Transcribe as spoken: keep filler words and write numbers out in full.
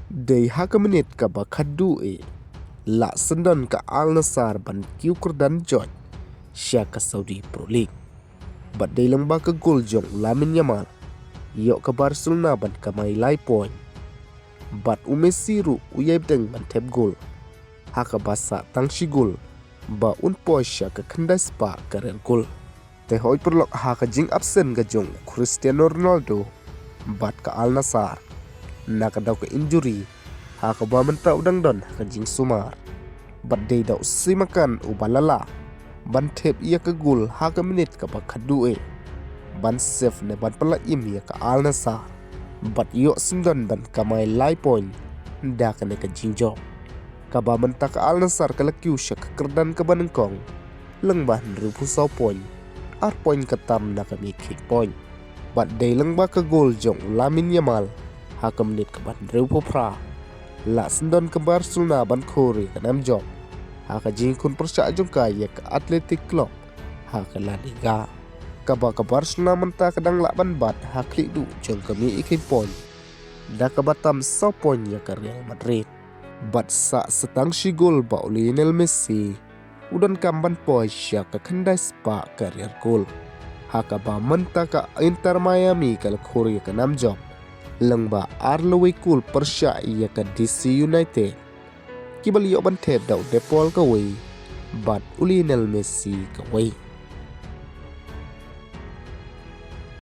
Dei ha ka minit kaba khatduh eh, la sngewdon ka Al Nassr ban kiew kyrdan joit sha ka Saudi Pro League. Bad dei lyngba ka gol jong u Lamine Yamal, ïoh ka Barcelona ban kamai lai point. Bad u Messi ruh u ïai bteng ban thep gol, ha kaba sah tang shi gol ba un poi sha ka khyndai spah ka rier gol. Te hoi paralok, ha ka jingabsent ka jong u Cristiano Ronaldo bad ka Al Nassr na ka daw ka injury, ha kaba mynta u dang don ha ka jingsumar. Bad dei da u Simakan uba la lah ban thep ïa ka gol ha ka minit kaba khatduh eh, ban save ne ban pyllait im ïa ka Al Nassr, bad ïoh sngewdon ban kamai lai point da kane ka jingjop. Kaba mynta ka Al Nassr ka la kiew sha ka kyrdan kaba nyngkong lyngba hynriewphew saw point, ar point ka tam na ka mih kheiñ point. Bad dei lyngba ka gol jong u Lamine Yamal ha ka minit kaba hynriewphew phra, la sngewdon ka Barcelona ban khur ïa ka nam jop ha ka jingkhun pyrshah jong ka ïa ka Athletic Club ha ka La Liga. Kaba ka Barcelona mynta ka dang lah ban bat ha khlieh duh jong ka mih kheiñ point, da kaba tam saw point ïa ka Real Madrid. Bad sah sa tang shi gol ba u Lionel Messi u donkam ban poi sha ka khyndai spah ka rier gol, ha kaba mynta ka Inter Miami ka la khur ïa ka nam jop lyngba ar lawei gol pyrshah ïa ka D C United, kiba la ïoh ban thep da u De Paul kawei bad u Lionel Messi kawei.